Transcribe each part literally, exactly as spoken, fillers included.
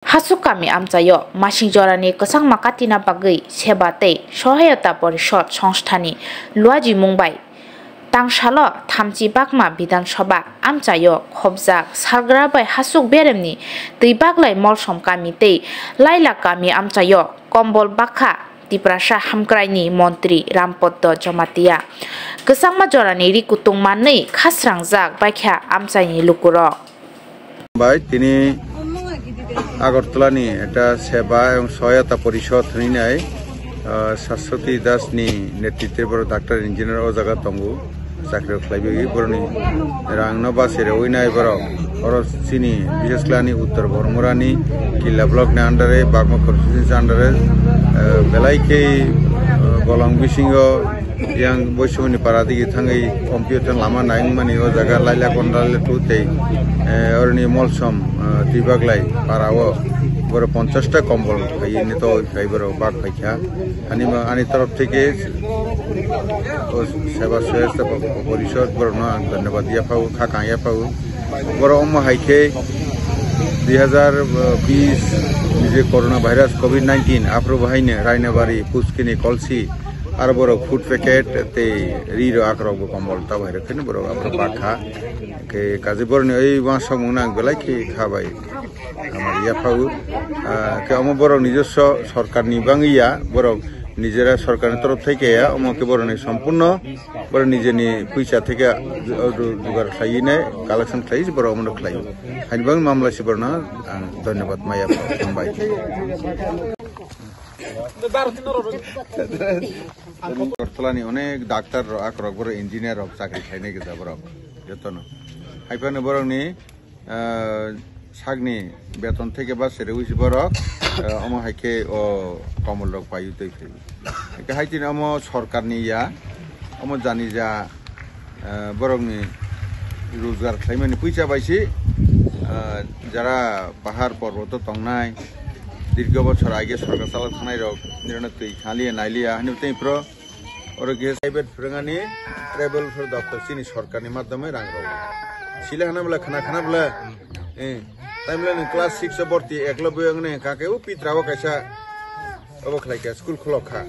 Hasuk kami amchaio masing jorani kwchangma katina bagwi seba tei sohayota porishod songstha ni luajimung bai tangsalo thamchi bakma Bidhan Sabha amchaio khobjak salgra bai hasuk beremni twi baglai Molsom kami tei Lailak kami amchaio kombol bakha Tiprasa hamkraini montri Rampoddo Jamatia. Kwchangma jorani ri kutung manwi khasrangjak baikha amchaini lukurok. Bai tini Agartala ni ekta seba ebong sohayata porishod hinwi nai, ah, Sashwati Das ni netritwe borok doctor engineer o jaga tongo, chakri khlaiwi boroni rang no base rewi nai borok. Oro chini bishesh khlai ni Uttar Bormura ni Killa block ni under e, Bagma constituency under e, ah, belai khe, ah, bolong bisingo yang Boisomoni para digi thangwi Ompio thang lama naimani o jaga Laila Konda le tu tei, eh, oroni Molsom, eh, Tibaglai para o boro ponchash ta kombol phaiwi ni to phai boro bak phaikha. Ani ma, ani torof theke o seba seba porishod borokno ang dhanyabad yaphao, khakang yaphao. Boro omo hai khe dui hazar bis ni je corona virus covid nineteen aphuru bahaino Rainabari, Puskini, Kolsi, aro borok food packet tei ri rok akrok bo kombol ta bai rok kheno borok aphuru bakha. Khe kaje boroni oi uansukmung nang belai khe kha bai hamari yaphao. Ah, khe omo borok nijosso sorkar ni bangwi ya, borok nijera sorkar ni torof theke ya, omo khe boroni sompurno borok nijeni puisa theke jugar khlaiwi nai collection khlaiwi borok omo khlai. Haini bangwi mamla si borokno ang dhanyabad ma yaphao, hambai. Agartala ni onek doctor rok, akrok borok engineer rok chakri khlainai kisa borok jotono. Haiphano borokni, ah, sakni beton theke ba serewi si borok, ah, omo hai khe o komol rok paiwi twi phaiwi. Haikhai tini omo sorkar ni ya, omo jani ja, eh, borokni rojgar khlaimani puisa bai si, eh, jara pahar porboto tongnai, dirgho bochor age sorkar chalak thangnai rok, nirano twi khaliya nailiya, hwnwi tei phro oro khe private phwrwngani tribal phro doctor chini sorkarni madhyome rang rw. Sile hana bwla khna khna bwla, eh, tamle nwng class six o borti eklo bwya wngnai hwnkha khe o pitra o kaisa obo khlai kha, school khulok kha.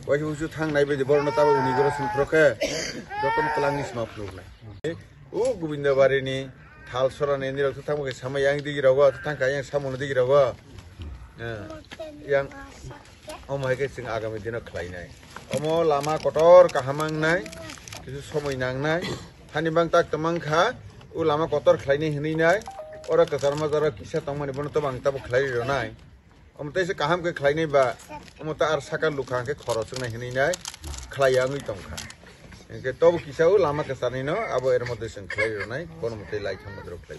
Waisa usu thang nai bai de borokno tabo uni goro song phro khe jotono twlangni sima phunuknai. O Gobindabari ni thal sorani nirok thang khe sama yang digi rogo, thang kha yang samung digi rogo. Eh, yang omo hai khe chwng agami dino khlainai. Omo lama kotor kaham wngnai, kisu somoi nangnai. Hani bang tak tamang kha, o lama kotor khlainai hinwi nai. Oro kwchar majaro kisa tongmani bono to bang tabo khlai ronai. Omo teisa kaham khe khlainai ba, omo ta ar saka lukha hwnkhe khoro chwngnai hinwi nai khlai ya wngwi tongkha. Hwnkhe tobo kisa o lama kwcharni no abo er moddhe chwng khlai ronai, kono mote lai thangma drok khlai.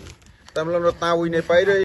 Tamla no ta wui nai pairoi.